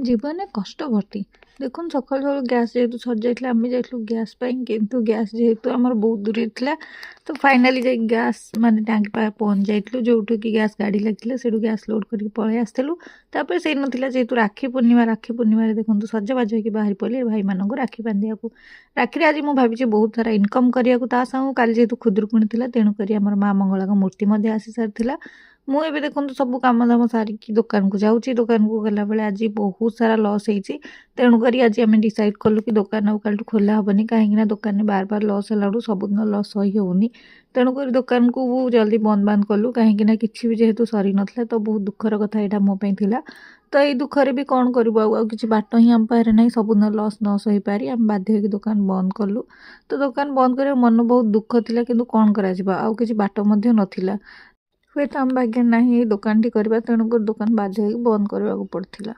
ଜୀବନରେ କଷ୍ଟ ଭର୍ତ୍ତି। ଦେଖନ୍ତୁ, ସକାଳୁ ସକାଳୁ ଗ୍ୟାସ୍ ଯେହେତୁ ସରିଯାଇଥିଲା, ଆମେ ଯାଇଥିଲୁ ଗ୍ୟାସ୍ ପାଇଁ। କିନ୍ତୁ ଗ୍ୟାସ୍ ଯେହେତୁ ଆମର ବହୁତ ଦୂରରେ ଥିଲା, ତ ଫାଇନାଲି ଯାଇକି ଗ୍ୟାସ୍ ମାନେ ଟ୍ୟାଙ୍କ ପାଖରେ ପହଞ୍ଚି ଯାଇଥିଲୁ, ଯେଉଁଠୁ କି ଗ୍ୟାସ୍ ଗାଡ଼ି ଲାଗିଥିଲା। ସେଇଠୁ ଗ୍ୟାସ୍ ଲୋଡ଼୍ କରିକି ପଳେଇ ଆସିଥିଲୁ। ତାପରେ ସେଇ ନଥିଲା ଯେହେତୁ ରାକ୍ଷୀ ପୂର୍ଣ୍ଣିମା। ରାକ୍ଷୀ ପୂର୍ଣ୍ଣିମାରେ ଦେଖନ୍ତୁ, ସଜବାଜ ହେଇକି ବାହାରି ପଡ଼ିଲି ଭାଇମାନଙ୍କୁ ରାକ୍ଷୀ ବାନ୍ଧିବାକୁ। ରାକ୍ଷୀରେ ଆଜି ମୁଁ ଭାବିଛି ବହୁତ ସାରା ଇନକମ୍ କରିବାକୁ। ତା ସାଙ୍ଗକୁ କାଲି ଯେହେତୁ ଖୁଦୁରୁକୁଣୀ ଥିଲା, ତେଣୁକରି ଆମର ମା ମଙ୍ଗଳାଙ୍କ ମୂର୍ତ୍ତି ମଧ୍ୟ ଆସି ସାରିଥିଲା। ମୁଁ ଏବେ ଦେଖନ୍ତୁ, ସବୁ କାମ ଦାମ ସାରିକି ଦୋକାନକୁ ଯାଉଛି। ଦୋକାନକୁ ଗଲାବେଳେ ଆଜି ବହୁତ ସାରା ଲସ୍ ହେଇଛି। ତେଣୁକରି ଆଜି ଆମେ ଡିସାଇଡ଼୍ କଲୁ କି ଦୋକାନ ଆଉ କାଲିଠୁ ଖୋଲା ହେବନି, କାହିଁକିନା ଦୋକାନରେ ବାର ବାର ଲସ୍ ହେଲାଠୁ ସବୁଦିନ ଲସ୍ ସହି ହେଉନି। ତେଣୁକରି ଦୋକାନକୁ ଜଲ୍ଦି ବନ୍ଦ ବାନ୍ଦ କଲୁ, କାହିଁକିନା କିଛି ବି ଯେହେତୁ ସରିନଥିଲା। ତ ବହୁତ ଦୁଃଖର କଥା ଏଇଟା ମୋ ପାଇଁ ଥିଲା। ତ ଏଇ ଦୁଃଖରେ ବି କ'ଣ କରିବୁ ଆଉ? ଆଉ କିଛି ବାଟ ହିଁ ଆମ ପାଖରେ ନାହିଁ। ସବୁଦିନ ଲସ୍ ନ ସହିପାରି ଆମେ ବାଧ୍ୟ ହେଇକି ଦୋକାନ ବନ୍ଦ କଲୁ। ତ ଦୋକାନ ବନ୍ଦ କରିବା ମନ ବହୁତ ଦୁଃଖ ଥିଲା, କିନ୍ତୁ କ'ଣ କରାଯିବ? ଆଉ କିଛି ବାଟ ମଧ୍ୟ ନଥିଲା। ହୁଏତ ଆମ ଭାଗ୍ୟରେ ନାହିଁ ଏଇ ଦୋକାନଟି କରିବା, ତେଣୁକରି ଦୋକାନ ବାଧ୍ୟ ହେଇକି ବନ୍ଦ କରିବାକୁ ପଡ଼ିଥିଲା।